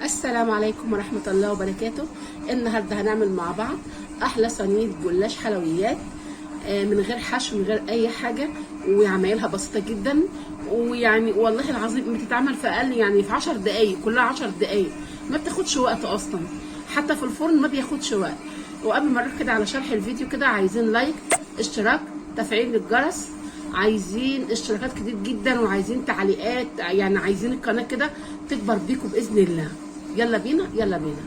السلام عليكم ورحمة الله وبركاته. النهاردة هنعمل مع بعض أحلى صينية جلاش حلويات من غير حشو، من غير أي حاجة، وعمايلها بسيطة جدا، ويعني والله العظيم بتتعمل في أقل يعني في 10 دقايق، كلها 10 دقايق، ما بتاخدش وقت أصلا، حتى في الفرن ما بياخدش وقت. وقبل ما نروح كده على شرح الفيديو كده، عايزين like، اشتراك، تفعيل الجرس، عايزين اشتراكات كتير جدا، وعايزين تعليقات، يعني عايزين القناة كده تكبر بيكم بإذن الله. يلا بينا يلا بينا.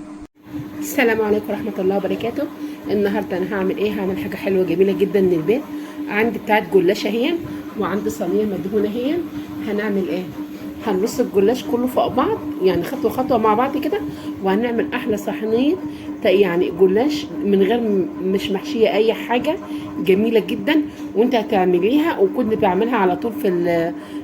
السلام عليكم ورحمة الله وبركاته. النهاردة أنا هعمل إيه؟ هعمل حاجة حلوة جميلة جدا من البيت. عندي بتاعت جلاش اهي، وعندي صينية مدهونة اهي. هنعمل إيه؟ هنرص الجلاش كله فوق بعض، يعني خطوة خطوة مع بعض كده، وهنعمل أحلى صحنية يعني جلاش من غير مش محشية أي حاجة، جميلة جدا. وانت هتعمليها، وكنت بعملها على طول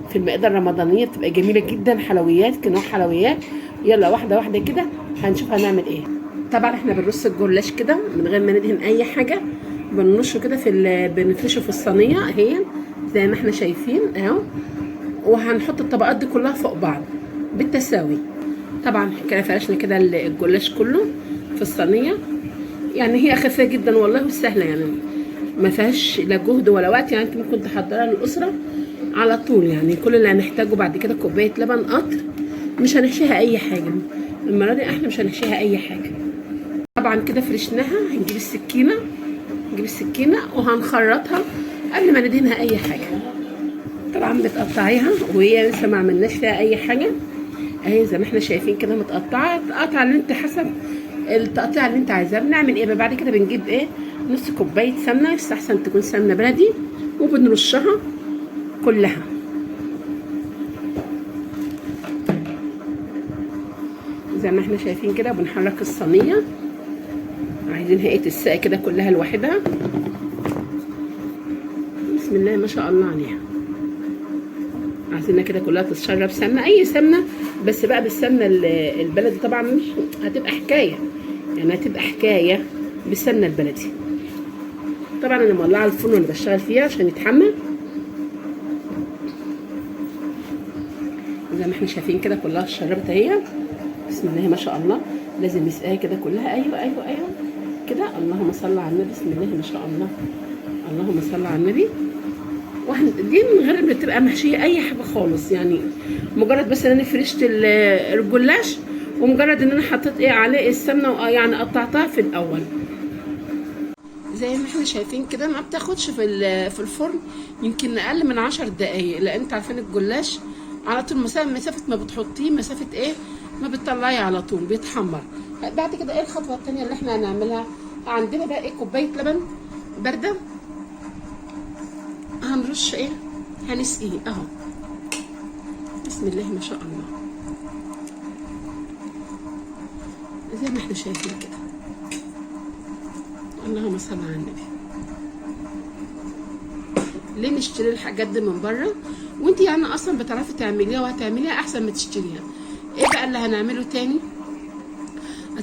في المائدة الرمضانية، بتبقى جميلة جدا، حلويات كنوع حلويات. يلا واحدة واحدة كده هنشوف هنعمل ايه. طبعا احنا بنرص الجلاش كده من غير ما ندهن اي حاجة، بنرشه كده بنفرشه في الصينية اهي زي ما احنا شايفين اهو، وهنحط الطبقات دي كلها فوق بعض بالتساوي. طبعا كده فرشنا كده الجلاش كله في الصينية، يعني هي خفيفة جدا والله وسهلة، يعني ما فيهاش لا جهد ولا وقت، يعني انت ممكن تحضرها للاسرة على طول. يعني كل اللي هنحتاجه بعد كده كوباية لبن قطر، مش هنحشيها اي حاجة المرة دي، احنا مش هنحشيها اي حاجة. طبعا كده فرشناها، هنجيب السكينة، نجيب السكينة وهنخرطها قبل ما ندهنها اي حاجة. طبعا بتقطعيها وهي لسه ما عملناش فيها اي حاجة اهي زي ما احنا شايفين كده متقطعه، القطعة اللي انت حسب التقطيع اللي انت عايزاه. بنعمل ايه بعد كده؟ بنجيب ايه؟ نص كوباية سمنه، يستحسن تكون سمنه بلدي، وبنرشها كلها زي ما احنا شايفين كده. بنحرك الصينية، عايزينها ايه؟ تتسقى كده كلها لوحدها. بسم الله ما شاء الله عليها. عايزينها كده كلها تتشرب سمنه، اي سمنه، بس بقى بالسمنه البلدي طبعا مش هتبقى حكاية، يعني هتبقى حكاية بالسمنه البلدي. طبعا انا مولعه الفرن اللي بشتغل فيها عشان يتحمى. زي ما احنا شايفين كده كلها اتشربت اهي، بسم الله ما شاء الله. لازم نسقيها كده كلها، ايوه ايوه ايوه كده. اللهم صل على النبي، بسم الله ما شاء الله، اللهم صل على النبي. دي من غير ما تبقى محشيه اي حاجة خالص، يعني مجرد بس ان انا فرشت الجلاش، ومجرد ان انا حطيت ايه عليه السمنة، يعني قطعتها في الاول زي ما احنا شايفين كده. ما بتاخدش في الفرن يمكن اقل من 10 دقايق، لان انتوا عارفين الجلاش على طول مسافة ما بتحطيه، مسافة ايه ما بتطلعيه على طول بيتحمر. بعد كده ايه الخطوة الثانية اللي احنا هنعملها؟ عندنا بقى ايه؟ كوباية لبن باردة، هنرش ايه؟ هنسقيه اهو، بسم الله ما شاء الله، زي ما احنا شايفين كده. اللهم صل على النبي. ليه نشتري الحاجات دي من بره وانت يعني اصلا بتعرفي تعمليها، وهتعمليها احسن ما تشتريها. ايه بقى اللي هنعمله تاني؟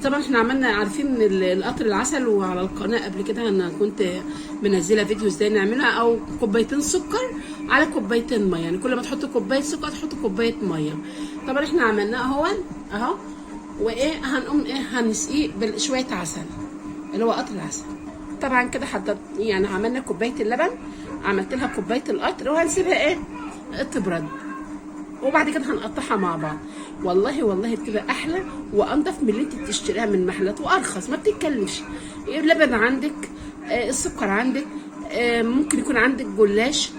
طبعا احنا عملنا، عارفين القطر العسل، وعلى القناة قبل كده انا كنت منزله فيديو ازاي نعملها، او كوبايتين سكر على كوبايتين مية، يعني كل ما تحط كوباية سكر تحط كوباية مية. طبعا احنا عملناه اهو اهو، وايه هنقوم ايه؟ هنسقيه بشوية عسل اللي هو قطر العسل. طبعا كده حضرت، يعني عملنا كوباية اللبن، عملت لها كوباية القطر، وهنسيبها ايه؟ تبرد، وبعد كده هنقطعها مع بعض. والله والله بتبقى احلى وانضف من اللي انت بتشتريها من محلات، وارخص، ما بتتكلمش. اللبن عندك، السكر عندك، ممكن يكون عندك جلاش،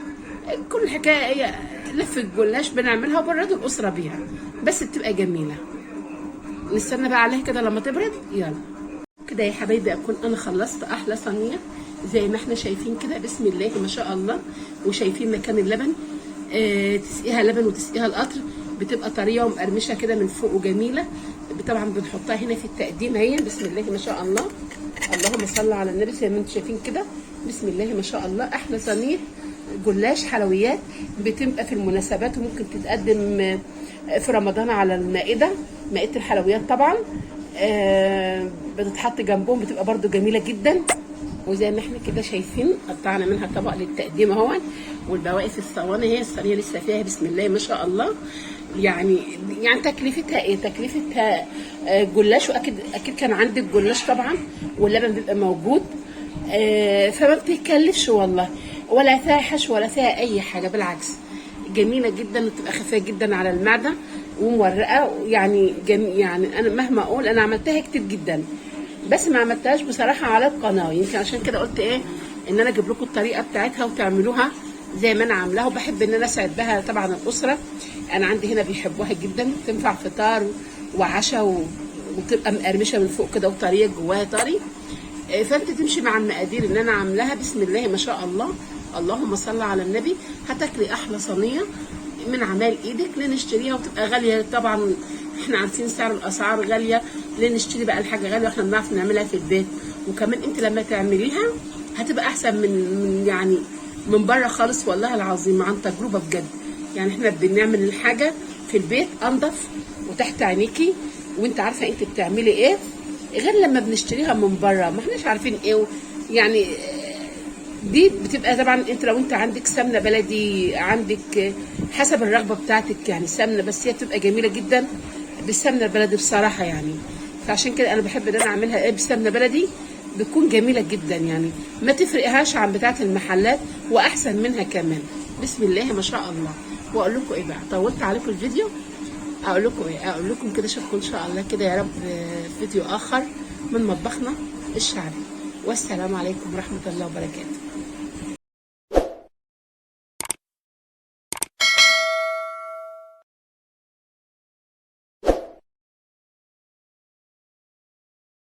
كل الحكاية هي لف الجلاش بنعملها وبنرضي الاسرة بيها، بس بتبقى جميلة. نستنى بقى عليها كده لما تبرد. يلا كده يا حبايبي اكون انا خلصت احلى صينية زي ما احنا شايفين كده، بسم الله ما شاء الله. وشايفين مكان اللبن، تسقيها لبن وتسقيها القطر، بتبقى طرية ومقرمشه كده من فوق وجميلة. طبعا بنحطها هنا في التقديم اهي، بسم الله ما شاء الله، اللهم صل على النبي. زي ما انتم شايفين كده، بسم الله ما شاء الله، احلى صينية جلاش حلويات، بتبقى في المناسبات، وممكن تتقدم في رمضان على المائدة، مائدة الحلويات طبعا، بتتحط جنبهم، بتبقى برضو جميلة جدا. وزي ما احنا كده شايفين قطعنا منها طبق للتقديم اهو، والبواقي في الصواني اهي، الصينية لسه فيها بسم الله ما شاء الله. يعني تكلفتها ايه؟ تكلفتها جلاش، واكيد اكيد كان عندك جلاش طبعا، واللبن بيبقى موجود. فما بتتكلفش والله، ولا فيها حشو ولا فيها اي حاجة، بالعكس جميلة جدا، وبتبقى خفيفة جدا على المعدة ومورقه يعني يعني انا مهما اقول انا عملتها كتير جدا، بس ما عملتهاش بصراحة على القناة، يمكن عشان كده قلت ايه ان انا اجيب لكم الطريقة بتاعتها وتعملوها زي ما انا عاملاها. وبحب ان انا اسعد بها طبعا الاسرة، انا عندي هنا بيحبوها جدا، تنفع فطار وعشاء وتبقى مقرمشه من فوق كده وطريه جواها طري. فانت تمشي مع المقادير اللي انا عاملاها بسم الله ما شاء الله، اللهم صل على النبي، هتاكلي احلى صينية من عمال ايدك. ليه نشتريها وتبقى غالية؟ طبعا احنا عارفين سعر الاسعار غالية، ليه نشتري بقى الحاجة غالية واحنا بنعرف نعملها في البيت؟ وكمان انت لما تعمليها هتبقى احسن من يعني من بره خالص، والله العظيم عن تجربه بجد. يعني احنا بنعمل الحاجة في البيت انضف وتحت عينيكي، وانت عارفه انت بتعملي ايه، غير لما بنشتريها من بره ما احناش عارفين ايه يعني. دي بتبقى طبعا انت لو انت عندك سمنه بلدي، عندك حسب الرغبة بتاعتك يعني سمنه، بس هي بتبقى جميلة جدا بالسمنه البلدي بصراحة يعني. فعشان كده انا بحب ان انا اعملها ايه بالسمنه بلدي، بتكون جميلة جدا يعني، ما تفرقهاش عن بتاعه المحلات واحسن منها كمان بسم الله ما شاء الله. واقول لكم ايه بقى، طولت عليكم الفيديو، اقول لكم ايه، اقول لكم كده اشوفكم ان شاء الله كده يا رب فيديو اخر من مطبخنا الشعبي. والسلام عليكم ورحمة الله وبركاته.